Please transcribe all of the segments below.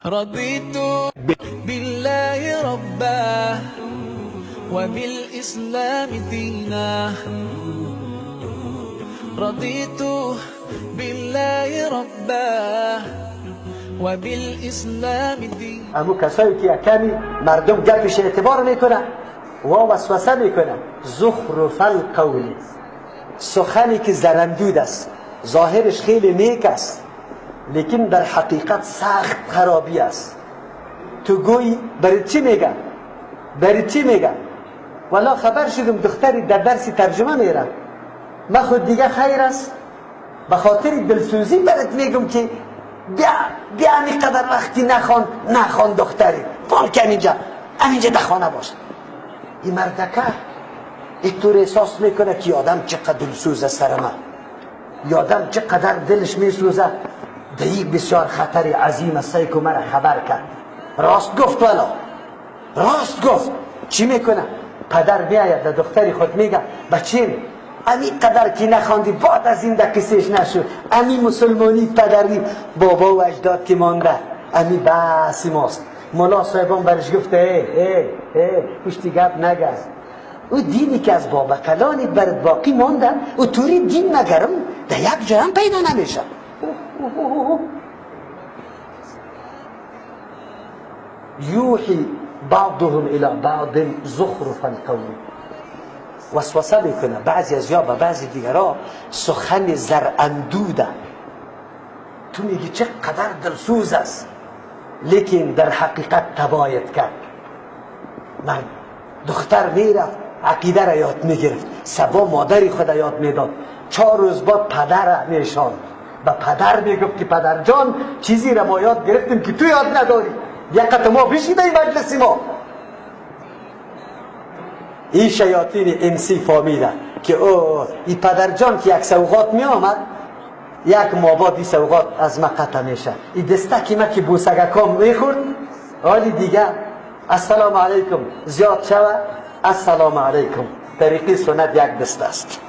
رضيت بالله ربا وبالإسلام دينا، رضيت بالله ربا وبالإسلام دينا. امو کسایی که کمی مردم گپش اعتبار میکنه و وسوسه میکنه، زخرف القول، سخنی که زرندود است، ظاهرش خیلی نیک است لیکن در حقیقت سخت خرابی است. تو گویی برای چی میگه؟ برای چی میگه؟ والا خبر شدم دختری در درسی ترجمه میره، من خود دیگه خیر است، به خاطر دلسوزی برات میگم که بیا قدر وقتی نخوان دختری پان که همینجا در خانه باشه. این مردکه یک طور احساس میکنه که آدم چقدر دلسوزه سر من، یادم چقدر دلش میسوزه، دی بسیار خطر عظیم است که مرا خبر کرد. راست گفت، والا راست گفت. چی میکنه؟ پدر بیاید در دختری خود میگه بچیم امی قدر که نخواندی بعد از این دکسیش نشد، امی مسلمانی پدری بابا و اجداد که مانده امی بسی ماست. ملا صاحبان برش گفته ای ای پشتی گپ نگه، او دینی که از بابا کلانی برد باقی مانده او توری دین مگرم در یک جای هم پیدا نمیشه. یوحی بعضهم الى بعض زخرف القول، وسوسه میکنه بعضی از یا به بعضی دیگرها سخن زراندوده. تو میگی چقدر دلسوز است لیکن در حقیقت تبایت کرد. من دختر میرفت عقیده را یاد میگرفت، سبا مادری خود یاد میداد، 4 روز بعد پدر میشان به پدر میگفت که پدر جان چیزی را ما یاد گرفتیم که تو یاد نداری، یک قطع ما بشیده این مجلسی ما. این شیاطین انسی فامیده که او این پدر جان که یک سوغات می آمد یک ماه بعد این سوغات از ما قطع میشه، این دسته ما که بوسگکام میخورد حالی دیگه السلام علیکم زیاد شوه، السلام علیکم. طریقی سنت یک دست است،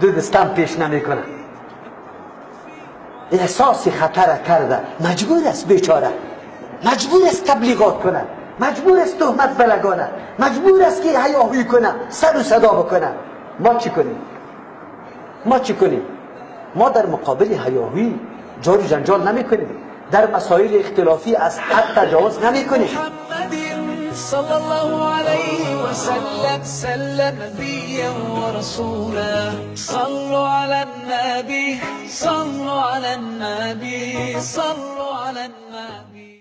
دو دستم پیش نمیکنه. احساس خطر کرده مجبور است بیچاره، مجبور است تبلیغات کنه، مجبور است تهمت بلگانه، مجبور است که هیاهوی کنه، سر و صدا بکنه. ما چی کنیم؟ ما چی کنیم؟ ما در مقابل هیاهوی جار و جنجال نمی کنیم، در مسائل اختلافی از حد تجاوز نمی کنیم. صلى الله عليه وسلم سلم نبيا ورسولا، صلوا على النبي، صلوا على النبي، صلوا على النبي.